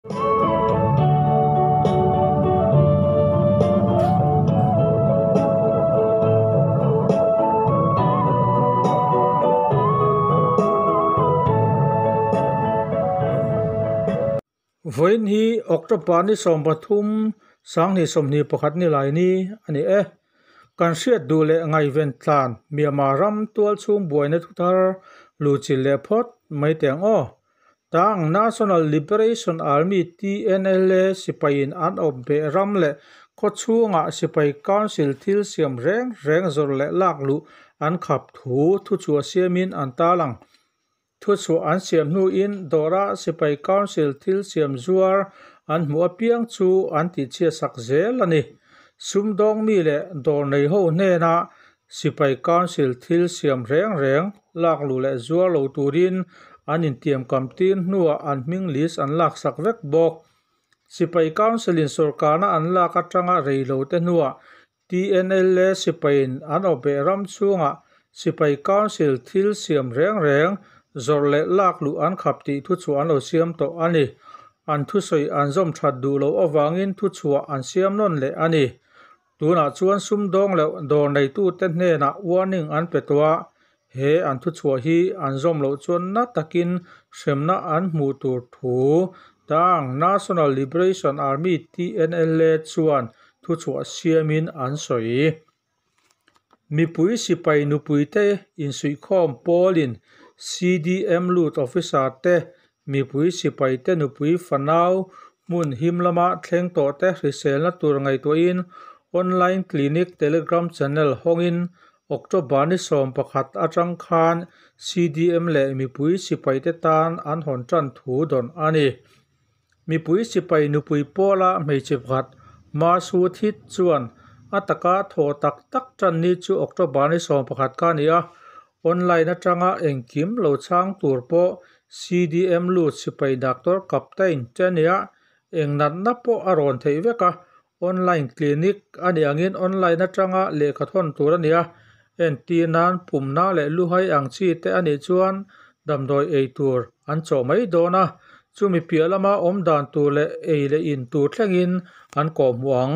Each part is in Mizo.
Vawiin hi October ni 13 2021 ni lai ni a ni e. Kan hriat duh leh ngaihven tlan Myanmar ram tual chhung buaina thu thar luhchilh leh phawt mai teh ang aw. Tang National Liberation Army TNLA sipaiin an awp beh ram leh khaw chhungah sipai council thil siam reng reng zawrh leh lak luh an khap thu thuchhuah siamin an tarlang. Thuchhuah an siam hnuin dawra sipai council thil siam zuar an hmuh apiang chu an tihchhiatsak zel a ni. Sumdawng mi leh dawr nei ho hnenah sipai council thil siam reng reng lak luh leh zuar lo turin an intiam kam tir hnuah an hming list an laksak vek bawk. Sipai council in sawrkarna an lak atanga rei lo te hnuah TNLA sipaiin an awp beh ram chhungah sipai council thil siam reng reng zawrh leh lak luh an khap tih thuchhuah an lo siam tawh a ni. An thusawi an zawm that duh loh avangin thuchhuah an siam nawn leh a ni. Tunah chuan sumdawng leh dawr neitute hnenah warning an pe tawh a, he an thuchhuah hi an zawm loh chuan na takin hremna an hmuh tur thu Tang National Liberation Army TNLA chuan thuchhuah siamin an sawi. Mipui sipai nupuite insuihkhawm pawlin CDM lut officer te mipui sipaite nupui fanau hmun him lama thleng tawh te hriselna tur ngaihtuahin online clinic telegram channel hawngin October ni 11 atang khan CDM leh mipui sipaite tan an hawn tan thu dawn a ni. Mipui sipai nupui pawla hmeichhe pakhat Ma Su Thit chuan a taka thaw tak tak tan ni chu October ni 11 kha a ni a. Online atanga engkim lo chhang tur pawh CDM lut sipai doctor captain te a ni a, eng natna pawh a rawn theih vek a. Online clinic a nih angin online atanga lehkha thawn tur a ni a, entir nan pumna leh luhai ang chi te a nih chuan damdawi ei tur an chawh mai dawn a, chumi piah lama awm dan tur leh ei leh in tur thlengin an kawh hmuh ang.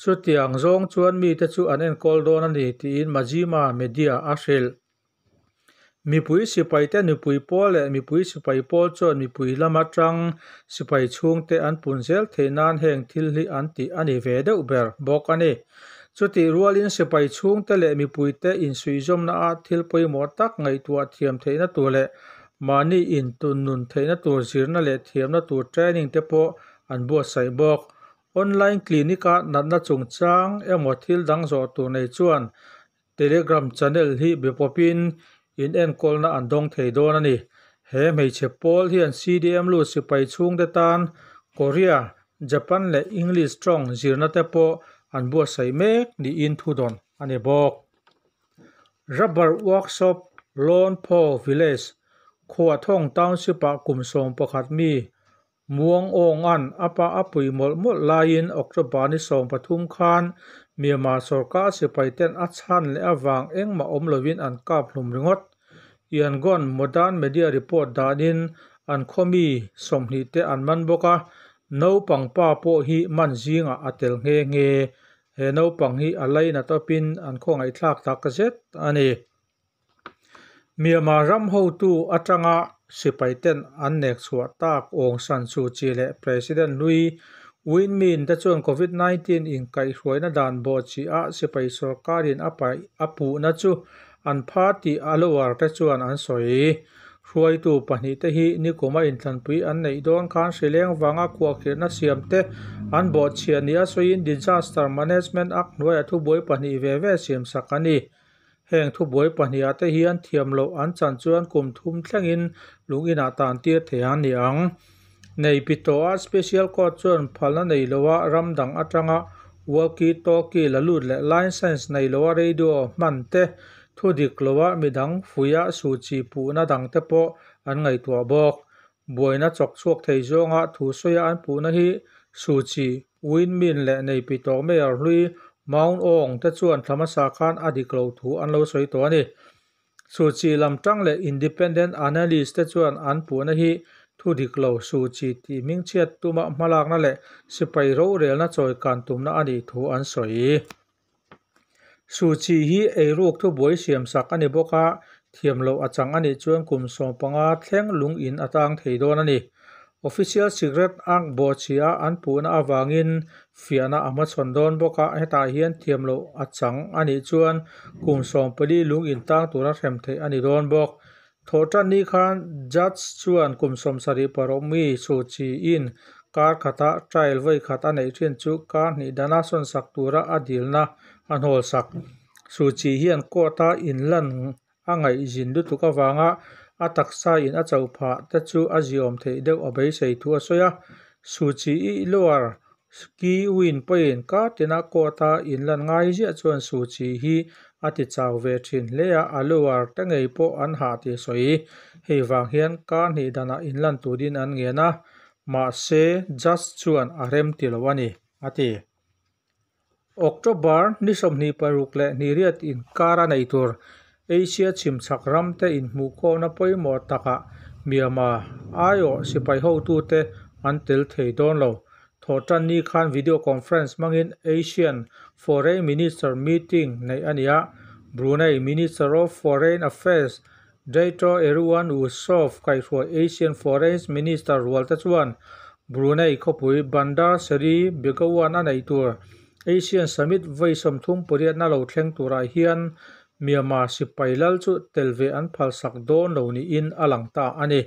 Chutiang zawng chuan mite chu an enkawl dawn a ni tiin Majima Media a hrilh. Mipui sipaite nupui pawl leh mipui sipai pawl chuan mipui lama tang sipai chhungte an pun zel theih nan heng thil hi an tih a ni ve deuh ber bawk a ni. Chutih rualin sipai chhungte leh mipuite insuihzawmna ah thil pawimawh tak ngaihtuah thiam theihna tur leh mahni intun nun theihna tur zirna leh thiamna tur training te pawh an buatsaih bawk. Online clinic a natna chungchang emaw thil dang zawh tur nei chuan Telegram channel hi be pawpin in enkawlna an dawng thei dawn a ni. He hmeichhe pawl hian CDM lut sipai chhungte tan Korea, Japan leh English tawng zirna te pawh an buatsaih mek niin thu dawn a ni bawk. Rubber Workshop Lone Phaw Village, Khuathawng Township ah kum 11 mi Muang Awnga'n a pa a pui mawlh mawlh laiin October ni 13 khan Myanmar sawrkar sipaiten a chhan leh avang engmah awm lovin an kap hlum ringawt. Yangon Modern Media report danin an khaw mi 20 te an man bawk a, naupang pa pawh hi man zingah a tel nghe nghe. He naupang hi a laina tawpin an khawngaihthlak tak zet a ni. Myanmar ram hotu atanga sipaiten an nek chhuah tak Aung San Suu Kyi leh President Hlui Win Myint te chuan COVID-19 inkaihhruaina dan bawh chi a sipai sawrkarin a paih a puhna chu an pha tih a lower te chuan an sawi. Hruaitu pahnih te hi nikuma inthlanpui an neih dawn khan hrileng vanga khuahkhirhna siam te an bawh chhiah ni a sawiin Disaster Management Act hnuaiah thubuai pahnih ve ve siam sak a ni. Heng thubuai pahnih ah te hian thiam loh an chan chuan kum thum thlengin lungin ah tan tir thei a ni ang. Nei Pitoa Special Court chuan phalna nei loa ram dang atanga walkie talkie la lut leh license nei loa radio hman te thu dik loa midang fuia Suchi puhna dang te pawh an ngaihtuah bawk. Buaina chawk chhuak thei zawnga thu sawi an puhna hi Suchi Win Myint leh Nei Pito Mayor Hlui Maung Aung te chuan thlamasa khan a dik lo thu an lo sawi tawh a ni. Suchi lam tang leh independent analyst te chuan an puhna hi thu Thu dik lo Suu Kyi tih hmingchhiat tuma hmalakna leh sipai rorelna chawikan tumna a nih thu an sawi. Suu Kyi hi eiruk thubuai siamsak a ni bawk a, thiam loh a chang a nih chuan kum 15 thleng lung in a tang thei dawn a ni. Official Secret Act bawhchhia an puhna avangin fiahna a hmachhawn dawn bawk a, hetah hian thiam loh a chang a nih chuan kum 14 lung in tang tura hrem theih a ni dawn bawk. Thawhtanni khan Judge chuan kum 76 mi Suu Kyi-in kar khata trial vawi khat a neih thin chu kar hnih dana sawnsak tura a dilna a hnawlsak. Suu Kyi hian court-a inlan a ngaihzin lutuk avanga a taksa in a chauh phah te chu a ziawm theih deuh a beisei thu a sawi a. Suu Kyi-i lawyer Kyi Win pawhin kar tina court-a inlan ngai ziah chuan Suu Kyi hi a ti chau ve thin hle a, a lawyer te ngei pawh an hah tih a sawi. Hei vang hian kar hnih danah inlan turin an ngen a, mahse judge chuan a rem ti lo a ni, a ti. October ni 26 leh 28 inkar a nei tur Asia chhimchhak ram te inhmuhkhawmna pawimawh takah Myanmar aiawh sipai hotute an tel thei dawn lo. Thawhtanni khan video conference hmangin Asian Foreign Minister meeting neih a ni a, Brunei Minister of Foreign Affairs Dato Erywan Yusof kaihhruai Asian Foreign Minister rual te chuan Brunei khawpui Bandar Seri Begawan a nei tur Asian Summit vawi 38 na lo thleng turah hian Myanmar sipai lal chu tel ve an phalsak dawn lo niin a lang ta a ni.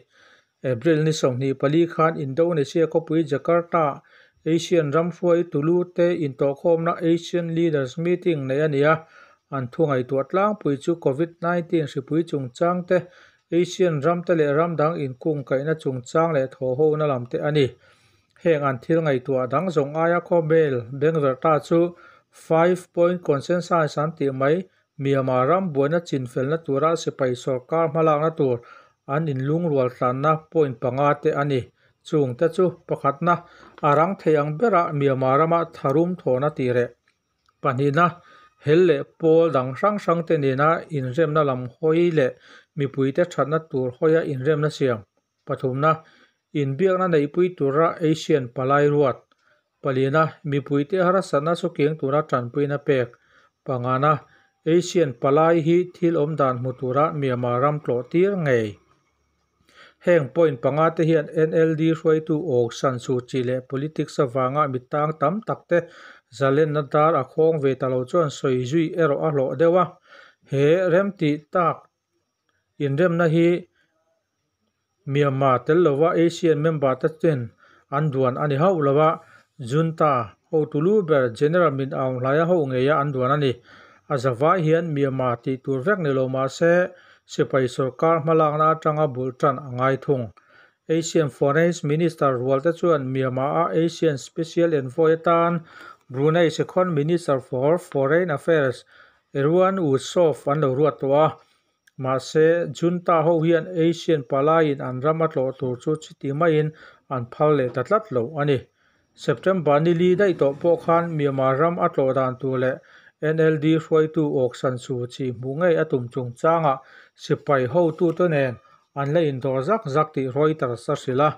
April ni 24 khan Indonesia khawpui Jakarta Asian ram hruai tulu te intawhkhawmna Asian Leaders Meeting nei a ni a, an thu ngaihtuah tlangpui chu COVID-19 hripui chungchang te, Asian ram te leh ram dang inkungkaihna chungchang leh thawhhona lam te a ni. Heng an thil ngaihtuah dang zawng aia khawvel bengverh ta chu 5 point consensus an tih mai Myanmar ram buaina chinfelna tura sipai sorkar hmalakna tur an inlungrual tlanna point 5 te a ni. Chung te chu pakhatna a rang thei ang berah Myanmar rama tharum thawhna tih reh. Pahnihna hel leh pawl dang hrang hrang te nena inremna lam hawi leh mipuite thatna tur hawia inremna siam. Pathumna inbiakna neihpui tura Asian palai ruat. Palina mipuite harsatna chukiang tura tanpuina pek. Pangana Asian palai hi thil awm dan hmu tura Myanmar ram tlawh tir ngei. Heng point 5 te hian NLD hruaitu Aung San Suu Kyi leh politics awanga mitang tam tak te zalenna dar a khawng ve ta lo chuan sawi zui erawh a hlawh deuh a. He remti tak inremna hi Myanmar tel lova Asian member te ten an duan a ni hauh lova, junta hotulu ber General Min Aung Hlaing ho ngeia an duan a ni. A zawai hian Myanmar tih tur vek ni lo mahse sipai sorkar hmalakna atanga bul tan a ngai thung. Asian Foreign Minister rual te chuan Myanmar a Asian Special Envoy atan Brunei Second Minister for Foreign Affairs Erywan Yusof an lo ruat tawh a. Mahse junta ho hian Asian palaiin an ram a tlawh tur chu chiti maiin an phal leh ta tlat lo a ni. September ni li daih tawh pawh khan Myanmar ram a tlawh dan tur leh NLD hruaitu Aung San Suu Kyi hmuh ngei a tum chungchangah sipai hotute nen an la indawr zak zak tih Reuters a hrilh a,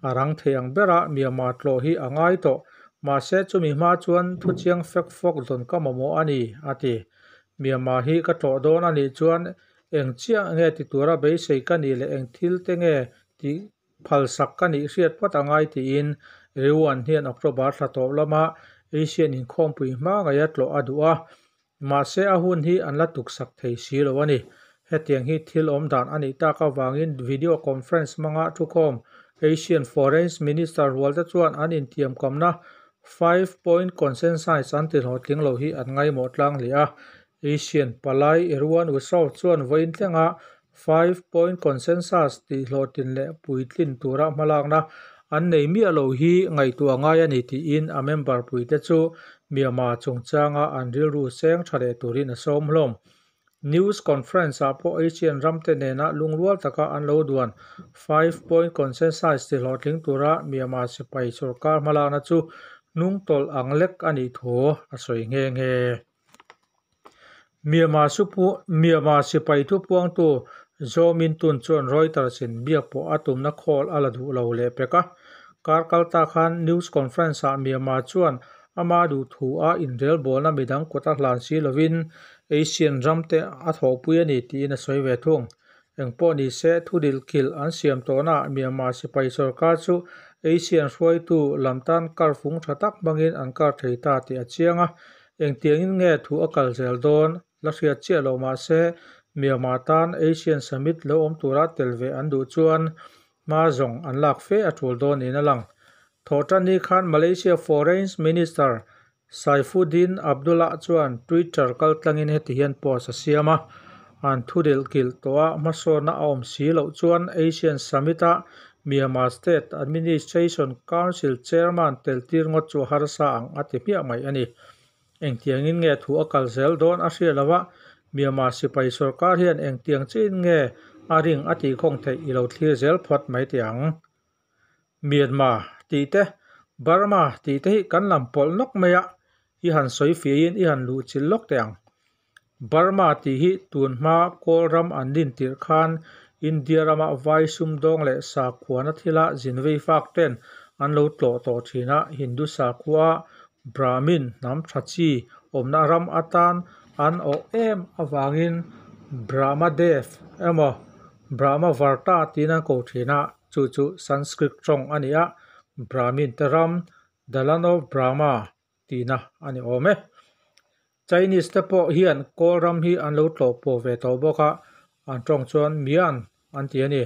a rang thei ang berah Myanmar tlawh hi a ngai tawh. Mahse chumi hma chuan thu chiang fek fawk dawn ka mamawh a ni, a ti. Myanmar hi ka tlawh dawn a nih chuan eng chiah nge ti tura beisei ka nih leh eng thil te nge tih phalsak ka nih hriat phawt a ngai tiin Erywan hian October thla tawp lama Asian inkhawmpui hma ngeia tlawh a duh a. Mahse a hun hi an la tuksak thei si lo a ni. Hetiang hi thil awm dan a nih tak avangin video conference hmanga thukhawm Asian Foreign Minister rual te chuan an intiamkamna 5 point consensus an ti hlawhtling lo hi an ngaimawh tlang hle a. Asian palai Erywan Yusof chuan vawiin thlenga 5 point consensus tih hlawhtlin leh puitlin tura hmalakna an nei miah lo hi ngaihtuah ngai a ni tiin a member puite chu Myanmar chungchanga an rilru seng tha leh turin a sawm hlawm. News conference ah pawh Asian ram te nena lungrual taka an lo duan 5 point consensus ti hlawhtling tura Myanmar sipai sorkar hmalakna chu hnung tawlh ang lek a nih thu a sawi nghe nghe. Myanmar sipai thupuangtu Zaw Min Tun chuan Reuters in biak pawh a tumna call a la duh lo leh pek a. Kar kalta khan news conference ah Myanmar chuan ama duh thu a inrelbawlna midang kut a hlan si lovin Asian ram te a thawhpui a ni tiin a sawi ve thung. Engpawh ni se thu dilkilh an siam tawhnaah Myanmar sipai sorkar chu Asian hruaitu lam tan kar fung tha tak hmangin an kar thei ta tih a chiang a. Engtiangin nge thu a kal zel dawn la hriat chiah loh mah se Myanmar tan Asian summit lo awm tura tel ve an duh chuan hma zawng an lak fe a tul dawn niin a lang. Thawhtanni khan Malaysia Foreign Minister Saifuddin Abdullah chuan Twitter kaltlangin heti hian post a siam a, An thu dilkilh tawh a hmasawnna a awm si loh chuan Asian Summit-a Myanmar State Administration Council Chairman teltir ngawt chu a harsa ang a ti hmiah mai a ni. Engtiangin nge thu a kal zel dawn a hria lo a, Myanmar sipai sorkar hian engtiang chiin nge a ring a tihkhawng theih i lo thlir zel phawt mai teh ang. Myanmar tih te, Burma tih te hi kan lam pawlh nawk mai a, i han sawi fiahin i han luh chilh lawk teh ang. Burma tih hi tun hma Kawl ram an din tirh khan India rama vai sumdawng leh sakhuana thila zin vei fak ten an lo tlawh tawh thin a, Hindu sakhua Brahmin hnam tha chi awmna ram atan an awh em avangin Brahmadev emaw Brahmavarta tiin an ko thin a, chu chu Sanskrit tawng a ni a, Brahmin te ram, the land of Brahma tihna a ni awm e. Chinese te pawh hian Kawl ram hi an lo tlawh pawh ve tawh bawk a, an tawng chuan Mian an ti a ni.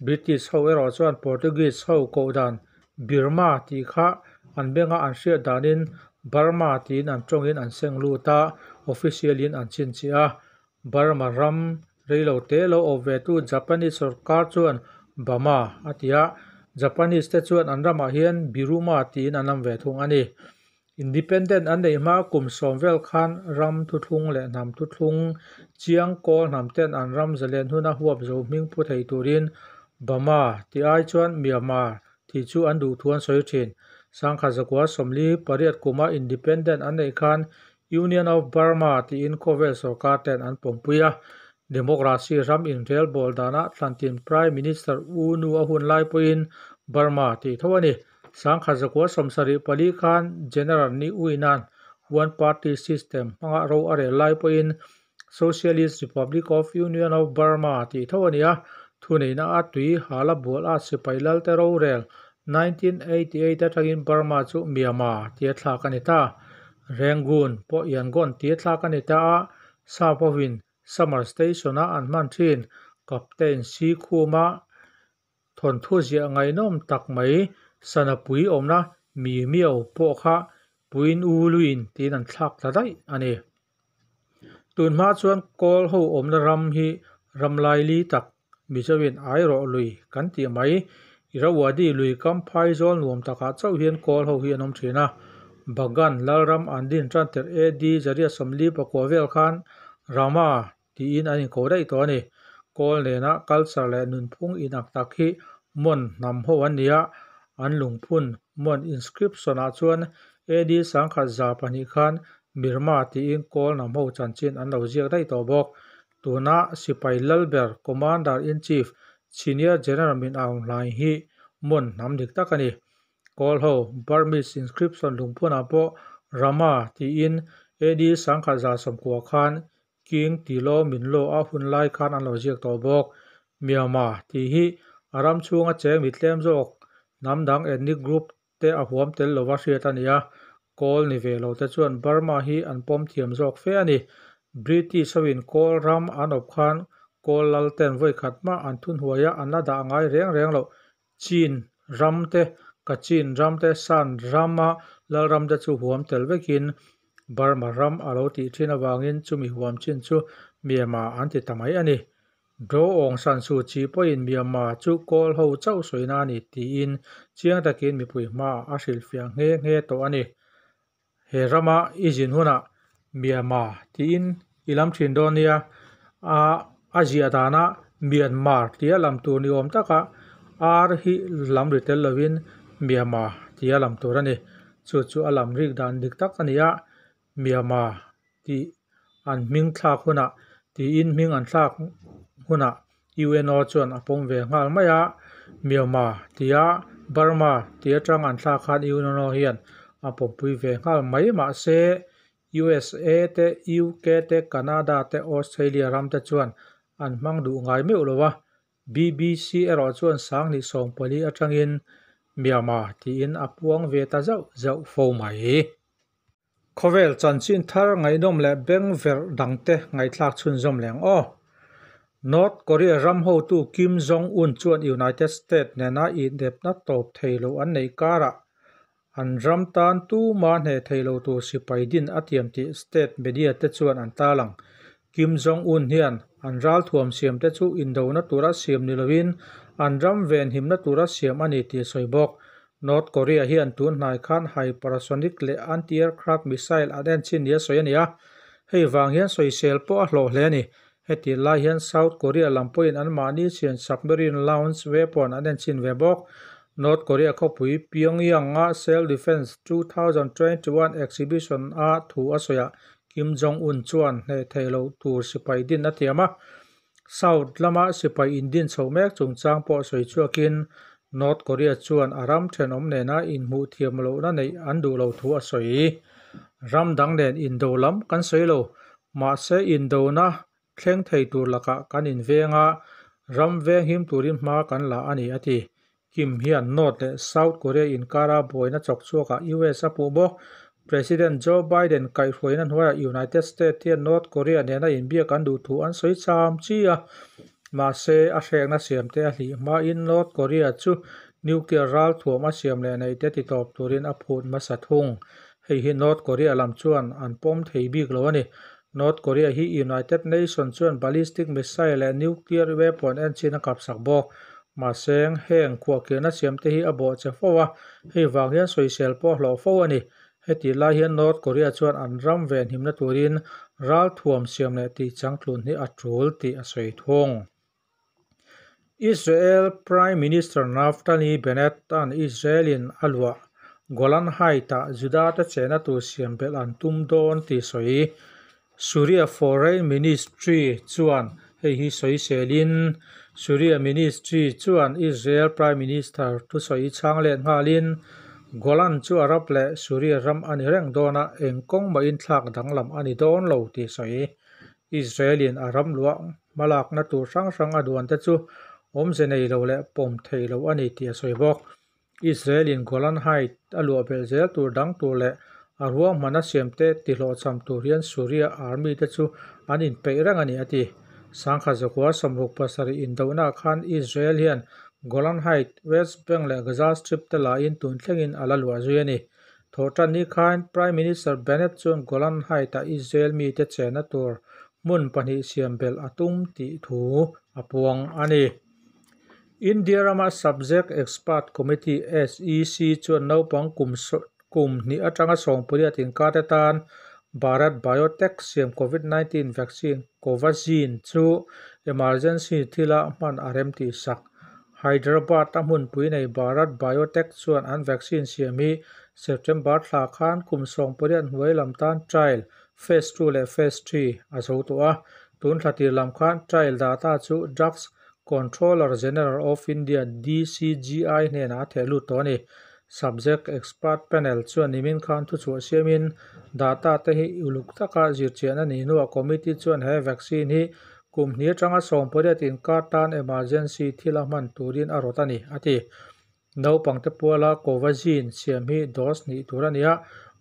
British ho erawh chuan Portuguese ho koh dan Birma tih kha an benga an hriat danin Burma tiin an tawngin an seng lut a, official in an chhinchhiah a. Burma ram reilo te lo awp ve tu Japanese sorkar chuan Bama a ti a, Japanese te chuan an ramah hian Biruma tiin an lam ve thung a ni. Independent an neih hma kum sawm vel khan ram thuthlung leh hnam thuthlung chiang kawl hnam ten an ram zalen huna huap zo hming pu thei turin Bama tih ai chuan Myanmar tih chu an duh thu an sawi thin. Sangkhat zakua 48 kuma Independent an neih khan Union of Burma tiin khawvel sorkar ten an pawmpui a, Democracy ram inrelbawl danah thlantin Prime Minister U Nu a hun lai pawhin Burma tih tho a ni. 1974 khan General Ni Win-a'n One Party System hmanga ro a rel lai pawhin Socialist Republic of Union of Burma tih tho a ni a, thuneihna a tui hala bual a sipai lalte rorel 1988 atangin Burma chu Myanmar tia thlak a ni ta. Rangoon pawh Yangon tia thlak a ni ta a, sap hovin Summer Station-a an hman thin Captain Sikhuma Thawnthu ziah ngaihnawm tak mai Sanapui awmna mi miau pawh kha Puin U Luin tiin an thlak ta daih a ni. Tun hma chuan Kawl ho awmna ram hi ram laili tak Mizoin Airawh lui kan tih mai Irrawaddy lui kam phai zawl nuam takah chauh hian Kawl ho hi an awm thin a. Bagan Lalram an din tan tirh AD 149 vel khan Rama tiin an inko daih tawh a ni. Kawl nena culture leh nunphung inak tak hi Mon hnam ho an ni a, an lungphun Mon inscription ah chuan AD 1102 khan Mirma tiin Kawl hnam ho chanchin an lo ziak daih tawh bawk. Tuna sipai lalber Commander in Chief Senior General Min Aung Hlaing hi Mon hnam dik tak a ni. Kawl ho Burmese inscription lungphunah pawh Rama tiin AD 1190 khan King Tilo Minlo a hun lai khan an lo ziak tawh bawk. Myanmar tih hi a ram chhunga cheng mi tlem zawk hnam dang ethnic group te a huam tel lova hriat a ni a, Kawl ni ve lo te chuan Burma hi an pawm thiam zawk fe a ni. British hoin Kawl ram an awp khan Kawl lal ten vawi khat mah an thunhuaia an la dah ngai reng reng loh Chin ram te, Kachin ram te, Shan rama Lalram te chu huam tel vekin Burma ram a lo tih thin avangin chumi huam chin chu Myanmar an ti ta mai a ni. Daw Aung San Suu Kyi pawhin Myanmar chu Kawl ho chauh sawina a ni tiin chiang takin mipui hmaah a hrilhfiah nghe nghe tawh a ni. He rama i zin hunah Myanmar tiin i lam thin dawn nia, a a ziah danah Myanmar tia lam tur ni awm taka R hi lam ri tel lovin Myanmar tia lam tur a ni. Chu chu a lam rik dan dik tak a ni a, Myanmar tih an hming thlak hunah tiin hming an thlak hunah. UNO chuan a pawm ve nghal mai a, Myanmar tia Burma tih atang an thlak khan UNO hian a pawmpui ve nghal mai mahse USA te UK te Canada te Australia ram te chuan an hmang duh ngai meuh lo a, BBC erawh chuan 2014 atangin Myanmar tiin a puang ve ta zauh zauh fo mai. Khawvel chanchin thar ngaihnawm leh beng verh dangte ngaihthlak chhunzawm leh ang aw. North Korea ram hotu Kim Jong-un chuan United States nena inepna tawp thei lo an neih karah an ram tan tuma hneh thei lo tur sipai din a tiam tih state media te chuan an tarlang. Kim Jong-un hian an ral thuam siam te chu indona tura siam ni lovin an ram venhimna tura siam a ni tih a sawi bawk. North Korea hian tun hnai khan hypersonic leh anti-aircraft missile an en chin nia sawi a ni a, hei vang hian sawisel pawh a hlawh hle a ni. Heti lai hian South Korea lam pawhin anmahni siam submarine launch weapon an en chin ve bawk. North Korea khawpui Pyongyang-a Self-Defense 2021 exhibition a thu a sawiah Kim Jong-un chuan hneh thei lo tur sipai din a tiam a. South lama sipai indin chho mek chungchang pawh sawi chhuakin North Korea chuan a ram thenawm nena inhmuh thiam lohna neih an duh lo thu a sawi. Ram dang nen indo lam kan sawi lo, mahse indona thleng thei tur lakah kan inveng a, ram veng him turin hma kan la a ni a ti. Kim hian North leh South Korea inkara buaina chawk chhuakah US a puh bawk. President Joe Biden kaihhruaina hnuaiah United States hian North Korea nena inbiak an duh thu an sawi cham chi a, mahse a hrekna siam te a hlih hmain North Korea chu nuclear ral thuam a siam leh neih te titawp turin a phut hmasa thung. Hei hi North Korea lam chuan an pawm thei bik lo a ni. North Korea hi United Nations chuan ballistic missile leh nuclear weapon en chin a kapsak bawk. Mahse heng khuahkhirhna siam te hi a bawh che fo a, hei vang hian sawisel pawh a hlawh fo a ni. Heti lai hian North Korea chuan an ram venhimna turin ral thuam siam leh tih changtlun hi a tul tih a sawi thung. Israel Prime Minister Naftali Bennett-a'n Israel-in a luah Golan Heights-ah Juda-te chehna tur siam belh an tum dawn tih sawi. Syria Foreign Ministry chuan hei hi sawiselin Syria Ministry chuan Israel Prime Minister thusawi chhang let nghalin Golan chu Arab leh Syria ram a ni reng dawn a, eng kawng mahin thlak danglam a ni dawn lo tih sawi. Israel-in a ram luah hmalakna tur hrang hrang a duan te chu awmze nei lo leh pawm thei lo a ni tih a sawi bawk. Israel-in Golan Heights a luah belh zel tur dang tur leh a ruahman a siam te tihlawhchham tur hian Syria army te chu an inpeih reng a ni a ti. 1967 indohnaah khan Israel hian Golan Heights, West Bank leh Gaza Strip te lain tun thlengin a la luah zui a ni. Thawhtanni khan Prime Minister Bennett chuan Golan Heights-ah Israel mite chenna tur hmun pahnih siam belh a tum tih thu a puang a ni. India rama Subject Expert Committee SEC chuan naupang kum kum hnih atanga 18 inkar te tan Bharat Biotech siam COVID-19 vaccine Covaxin chu emergency thila hman a rem tih sak. Hyderabad a hmunpui nei Bharat Biotech chuan an vaccine siam hi September thla khan kum 18 hnuai lam tan trial phase 2 leh phase 3 a zo tawh a. Tun thla tir lam khan trial data chu Drugs Controller General of India DCGI hnenah a theh lut tawh a ni. Subject Expert Panel chuan nimin khan thuchhuah siamin data te hi uluk taka zirchian a ni hnuah committee chuan he vaccine hi kum hnih atanga 18 inkar tan emergency thila hman turin a rawt a ni a ti. Naupangte puala Covaxin siam hi dose hnih tur a ni a,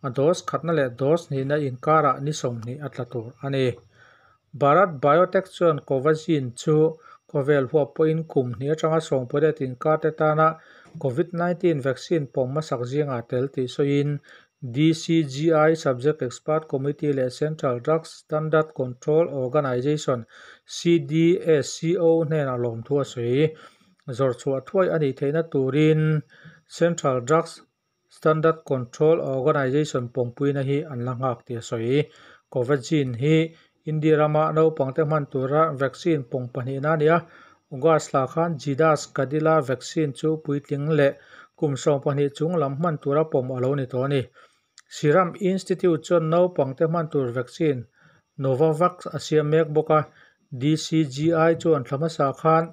a dose khatna leh dose hnihna inkarah ni 20 a tla tur a ni. Bharat Biotech chuan Covaxin chu khawvel huap pawhin kum hnih atanga 18 inkar te tana COVID-19 vaccine pawm hmasak zingah tel tih sawiin DCGI Subject Expert Committee leh Central Drugs Standard Control Organisation CDSCO hnenah lawmthu a sawi. Zawrchhuah thuai a nih theihna turin Central Drugs Standard Control Organisation pawmpuina hi an la nghak tih a sawi. Covaxin hi India rama naupangte hman tura vaccine pawng pahnihna a ni a. August thla khan Zydus Cadila vaccine chu puitling leh kum 12 chung lam hman tura pawm a lo ni tawh a ni. Serum Institute chuan naupangte hman tur vaccine Novavax a siam mek bawk a. DCGI chuan thla hmasa khan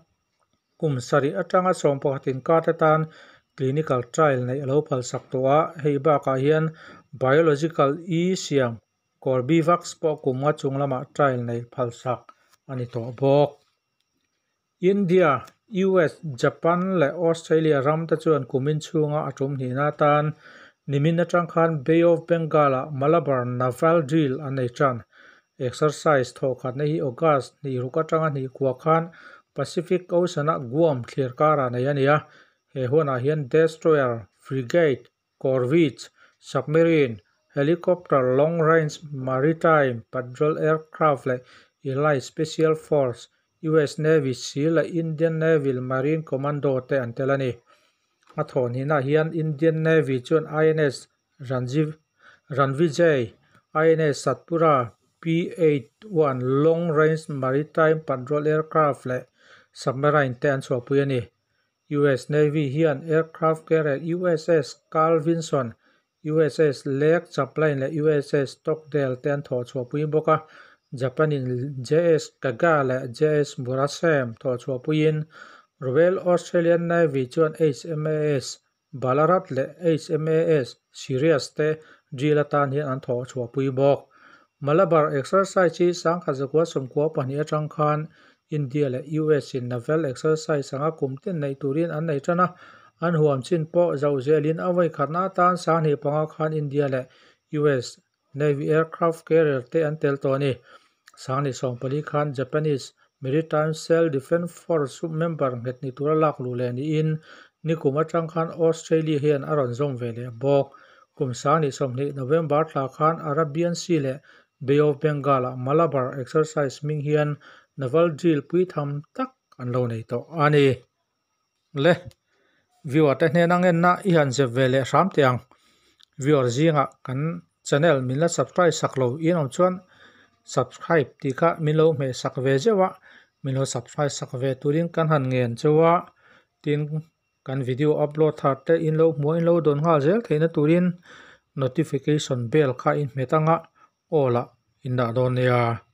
kum sarih atanga 11 inkar te tan clinical trial neih a lo phalsak tawh a, hei bakah hian Biological E siam Corbevax pawh kum nga chung lamah trial neih phalsak a ni tawh bawk. India, US, Japan leh Australia ram te chuan kumin chhunga a tum hnihna atan nimin atang khan Bay of Bengal-ah Malabar Naval Drill an nei tan. Exercise thawhkhatna hi August hnih ruk atanga hnih kua khan Pacific Ocean-a Guam thlir karah nei a ni a. He hunah hian destroyer, frigate, corvettes, submarine, helicopter, long-range maritime patrol aircraft leh elite special force, US Navy SEAL leh Indian Navy Marine Commando te an tel a ni. A thawh hnihnaah hian Indian Navy chuan INS Ranvijay, INS Satpura, P-81 long-range maritime patrol aircraft leh submarine te an chhuahpui a ni. US Navy hian aircraft carrier USS Carl Vinson, USS Lake Champlain leh USS Stockdale te an thawh chhuahpui bawk a, Japan-in JS Kaga leh JS Murasame thawh chhuahpuiin Royal Australian Navy chuan HMAS Ballarat leh HMAS Sirius te drill atan hian an thawh chhuahpui bawk. Malabar exercise hi 1992 atang khan India leh US in naval exercise anga kum tin neih turin an nei tan a, an huam chin pawh zauh zelin a vawi khatna atan 2005 khan India leh US Navy aircraft carrier te an tel tawh a ni. 2014 khan Japanese Maritime Self Defence Force member nghet ni tura lak luh leh niin nikum atang khan Australia hian a rawn zawm ve leh bawk. Kum 2020 November thla khan Arabian Sea leh Bay of Bengal-ah Malabar exercise hming hian naval drill pui tham tak an lo nei tawh a ni. Le, viewer te hnena ngenna i han zep ve leh hram teh ang. Viewer zingah kan channel min la subscribe sak lo in awm chuan subscribe tih kha min lo hmeh sak ve zeuh a, min lo subscribe sak ve turin kan han ngen cheu a, tin kan video upload thar te in lo hmuh a in lo dawn nghal zel theihna turin notification bell kha in hmet anga aw lah in dah dawn nia.